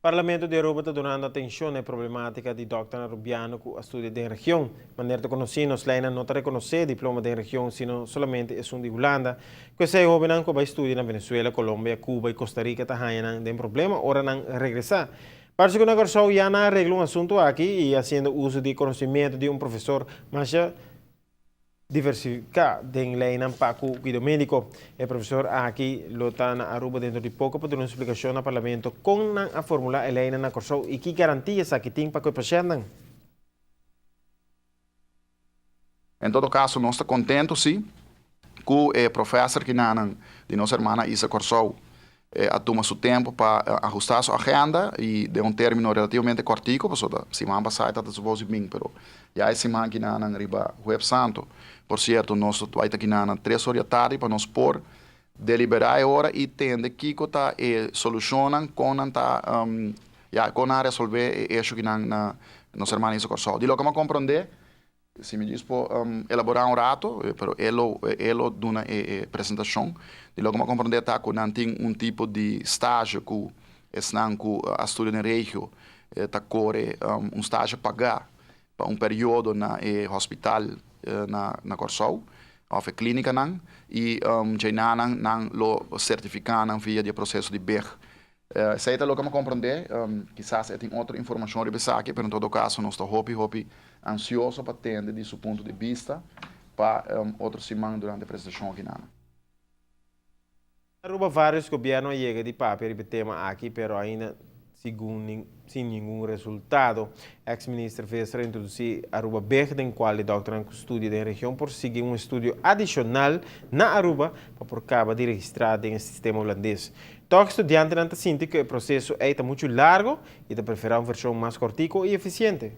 Parlamento di Aruba ta dunando atencion na e problematica di dokternan Arubiano cu a studia den region. Manera ta conoci, nos leynan no ta reconoce diploma den region, sino solamente esun di Hulanda. Cu esey hobennan cu a bay studia na Venezuela, Colombia, Cuba y Costa Rica ta haya nan den problema ora nan regresa. Parce cu na Corsou ya nan a regla un asunto aki y haciendo uso di e conocimiento di un profesor masha Diversifiká den leinan pa ku kuido médiko. E profesor aki lo ta na Aruba dentro di poko pa duna un splikashon na Parlamento kon nan a formulá e leinan na Kòrsou i ki garantia esaki tin pa ku e pashèntnan. En todo kaso nos ta kontentu si ku e profèser kinanan di nos hermana Isa Kòrsou a tuma su tempu pa ahustá su agenda i den un término relativamente kòrtiku, pasobra siman pasá e tabata supos di bin, pero ya e siman kinanan riba Huebs Santo. Por sierto, nos ta bai ta kinanan tres or di atardi pa nos por deliberá e ora i tende kiko ta e solushonnan, kon nan ta, ya, kon nan a resolvé e eshu kinan na nos hermana Isa Kòrsou. Di loke mi a komprondé, Si mi djis por elaborá un rato, pero e lo e lo duna e e presentashon. Di loke mi a komprondé ta ku nan tin un tipo di stage ku esnan ku a studia den regio ta kore un stage pagá pa un periodo na e hospital na na Kòrsou òf e klínikanan i djainanan nan lo sertifiká nan via di e proseso di beg. Esei ta loke mi a komprondé. Kisas e tin otro informashon riba esaki, pero en todo kaso nos ta hopi hopi ansioso pa tende di su punto di bista pa otro siman durante e presentashon aki nan. Aruba varios gobierno a yega di papia riba e tema aki, pero ainda segun sin ningun resultado. Ex minister Visser a introduci Aruba Big den cual e dokternan cu studia den region por sigui un estudio adicional na Aruba pa por caba di registra den e sistema Hulandes. Toch studiantenan ta sinti cu e proceso ey ta mucho largo y ta prefera un version mas cortico y eficiente.